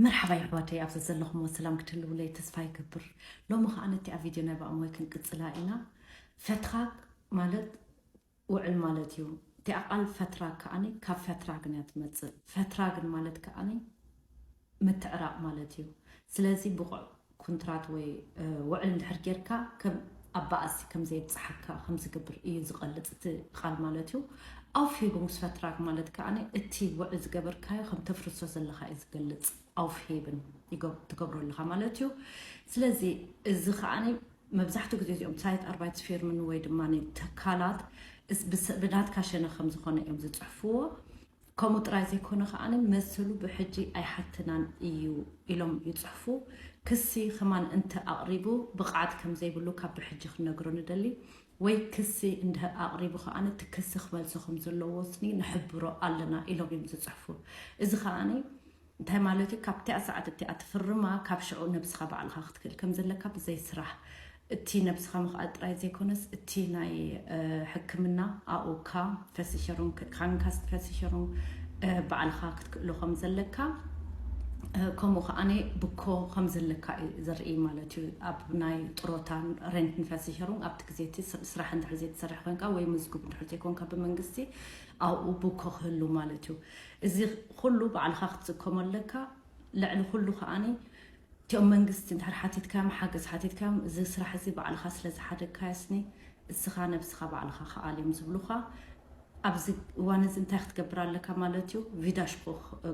መርሓባ ኣሕዋተይ፣ ኣብዚ ዘለኹም ሰላም ክትህልውለይ ተስፋ ይገብር። ሎሚ ከኣ ነቲ ኣብ ቪድዮ ናይ ብኣሞይ ክንቅጽላ ኢና። ፈትራግ ማለት ውዕል ማለት እዩ። እቲኣ ቃል ፈትራግ ከኣኒ ካብ ፈትራግን እያ ትመጽእ። ፈትራግን ማለት ከኣኒ ምትዕራቕ ማለት እዩ። ስለዚ ብቑዕ ኩንትራት ወይ ውዕል እንድሕር ጌርካ ከም ኣባኣሲ ከም ዘየብጽሓካ ከም ዝገብር እዩ ዝቐልጽ እቲ ቃል ማለት እዩ። ኣውፊቡ ምስ ፈትራግ ማለት ከኣ እቲ ውዕል ዝገበርካዮ ከም ተፍርሶ ዘለኻ እዩ ዝገልጽ። ኣውፊብን ትገብሮ ኣለኻ ማለት እዩ። ስለዚ እዚ ከኣ መብዛሕትኡ ግዜ እዚኦም ሳይት ኣርባይት ፊርምን ወይ ድማ ተካላት ብናትካ ሸነ ከም ዝኾነ እዮም ዝፅሕፍዎ። ከምኡ ጥራይ ዘይኮነ ከኣ መሰሉ ብሕጂ ኣይሓትናን እዩ ኢሎም ይፅሕፉ። ክሲ ከማን እንተ ኣቕሪቡ ብቕዓት ከም ዘይብሉ ካብ ብሕጂ ክንነግሮ ንደሊ። ወይ ክሲ እንድሕር ኣቕሪቡ ከኣ እቲ ክሲ ክመልሶ ከም ዘለዎ ስኒ ንሕብሮ ኣለና ኢሎም እዮም ዝፅሕፉ። እዚ ከኣ እንታይ ማለት እዩ? ካብቲኣ ሰዓት እቲኣ ትፍርማ ካብ ሽዑ ነብስኻ ባዕልኻ ክትክእል ከም ዘለካ ብዘይ ስራሕ እቲ ነብስኻ ምኽኣል ጥራይ ዘይኮነስ እቲ ናይ ሕክምና ኣኡካ ፈሲሸሩን ካንካስት ፈሲሸሩን ባዕልኻ ክትክእሎ ከም ዘለካ ከምኡ ከኣነ ብኮ ከም ዘለካ እዩ ዘርኢ ማለት እዩ። ኣብ ናይ ጥሮታ ሬንትን ፈሲሸሩን ኣብቲ ግዜ እቲ ስራሕ እንድሕር ዘይትሰርሕ ኮንካ ወይ ምዝግቡ እንድሕር ዘይኮንካ ብመንግስቲ ኣብኡ ብኮ ክህሉ ማለት እዩ። እዚ ኩሉ ባዕልኻ ክትስከሞ ኣለካ። ልዕሊ ኩሉ ከኣኒ እቲኦም መንግስቲ እንድሕር ሓቲትካዮም ሓገዝ ሓቲትካዮም እዚ ስራሕ እዚ ባዕልኻ ስለ ዝሓደግካዮ ስኒ እስኻ ነብስኻ ባዕልኻ ከኣል እዮም ዝብሉኻ። ኣብዚ እዋን እዚ እንታይ ክትገብር ኣለካ ማለት እዩ? ቪዳሽኮ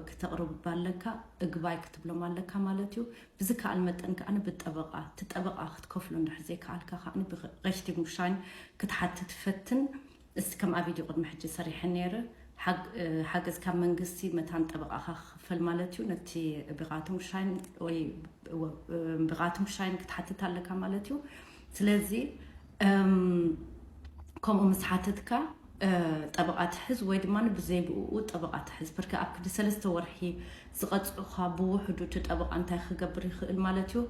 ክተቕርብ ኣለካ፣ እግባይ ክትብሎም ኣለካ ማለት እዩ። ብዝከኣል መጠን ከኣ ብጠበቓ እቲ ጠበቓ ክትከፍሎ እንድሕር ዘይከኣልካ ከኣ ብቐሽቲ ሙሻይን ክትሓትት ፈትን። እስቲ ከም ኣብ ቪድዮ ቅድሚ ሕጂ ሰሪሐ ነይረ። ሓገዝ ካብ መንግስቲ መታን ጠበቓኻ ክኽፈል ማለት እዩ። ነቲ ብቓትም ሻይን ወይ ብቓትም ሻይን ክትሓትት ኣለካ ማለት እዩ። ስለዚ ከምኡ ምስ ሓተትካ ጠበቓ ትሕዝ ወይ ድማ ብዘይ ብኡ ጠበቓ ትሕዝ። ብርክ ኣብ ክዲ ሰለስተ ወርሒ ዝቐፅዑኻ ብውሕዱ እቲ ጠበቓ እንታይ ክገብር ይኽእል ማለት እዩ?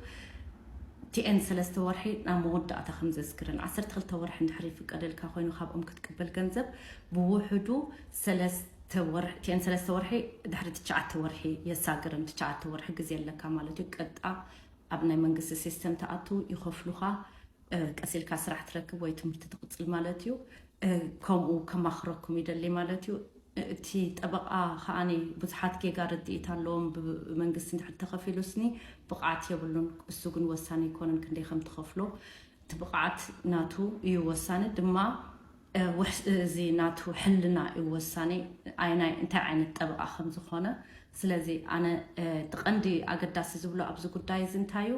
ቲኤን ሰለስተ ወርሒ ናብ መወዳእታ ከም ዘስግርን ዓሰርተ ክልተ ወርሒ እንድሕር ይፍቀደልካ ኮይኑ ካብኦም ክትቅበል ገንዘብ ብውሕዱ ሰለስተ ወርሒ ቲኤን ሰለስተ ወርሒ ድሕሪ ትሽዓተ ወርሒ የሳግርን ትሽዓተ ወርሒ ግዜ ኣለካ ማለት እዩ። ቀጣ ኣብ ናይ መንግስቲ ሲስተም ተኣቱ ይኸፍሉኻ። ቀሲልካ ስራሕ ትረክብ ወይ ትምህርቲ ትቕፅል ማለት እዩ። ከምኡ ከማኽረኩም ይደሊ ማለት እዩ። እቲ ጠበቓ ከኣኒ ብዙሓት ጌጋ ርድኢት ኣለዎም። ብመንግስቲ እንድሕር ተኸፊሉ ስኒ ብቕዓት የብሉን። እሱ ግን ወሳኒ ኣይኮነን ክንደይ ከም ትኸፍሎ። እቲ ብቕዓት ናቱ እዩ ወሳኒ ድማ እዚ ናቱ ሕልና እዩ ወሳኒ። ኣይናይ እንታይ ዓይነት ጠበቓ ከም ዝኾነ። ስለዚ ኣነ እቲ ቀንዲ ኣገዳሲ ዝብሎ ኣብዚ ጉዳይ እዚ እንታይ እዩ?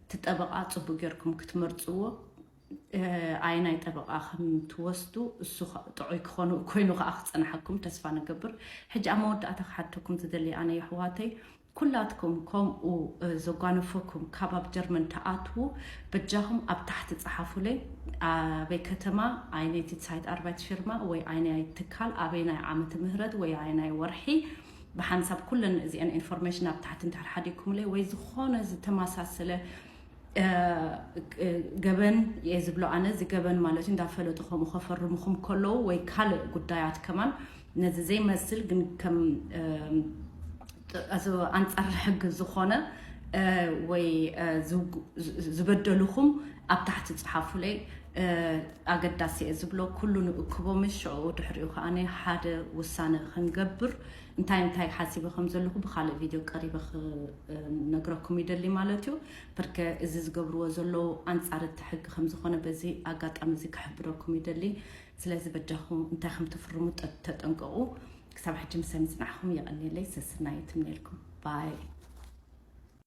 እቲ ጠበቓ ፅቡቅ ጌርኩም ክትመርፅዎ። ኣይናይ ጠበቓ ከም ትወስዱ እሱ ጥዑይ ክኾኑ ኮይኑ ከዓ ክፀናሓኩም ተስፋ ንገብር። ሕጂ ኣብ መወዳእታ ክሓተኩም ዝደሊ ኣነ የሕዋተይ ኩላትኩም ከምኡ ዘጓነፈኩም ካብ ኣብ ጀርመን ተኣትዉ በጃኹም ኣብ ታሕቲ ፀሓፉለይ። ኣበይ ከተማ ኣይነይቲ ሳይት ኣርባይት ፊርማ ወይ ኣይናይ ትካል ኣበይ ናይ ዓመተ ምህረት ወይ ኣይናይ ወርሒ ብሓንሳብ ኩለን እዚአን ኢንፎርሜሽን ኣብ ታሕቲ እንድሕር ሓዲግኩምለይ ወይ ዝኾነ ዝተመሳሰለ ገበን እየ ዝብሎ ኣነ እዚ ገበን ማለት እዩ እንዳፈለጡ ከምኡ ከፈርሙኹም ከለዉ ወይ ካልእ ጉዳያት ከማን ነዚ ዘይመስል ግን ከም ኣንፃር ሕጊ ዝኾነ ወይ ዝበደሉኹም ኣብ ታሕቲ ፅሓፉለይ። ኣገዳሲ እየ ዝብሎ ኩሉ ንእክቦ ምስ ሽዑ ድሕሪኡ ከዓ ሓደ ውሳነ ክንገብር እንታይ እንታይ ሓሲበ ከም ዘለኹ ብካልእ ቪድዮ ቀሪበ ክነግረኩም ይደሊ ማለት እዩ። ብርከ እዚ ዝገብርዎ ዘለዉ ኣንፃር እቲ ሕጊ ከም ዝኾነ በዚ ኣጋጣሚ እዚ ክሕብረኩም ይደሊ። ስለዚ በጃኹም እንታይ ከም ትፍርሙ ተጠንቀቑ። ክሳብ ሕጂ ምሳይ ምፅናሕኹም የቐንየለይ። ሰስናይ ትምነልኩም ባይ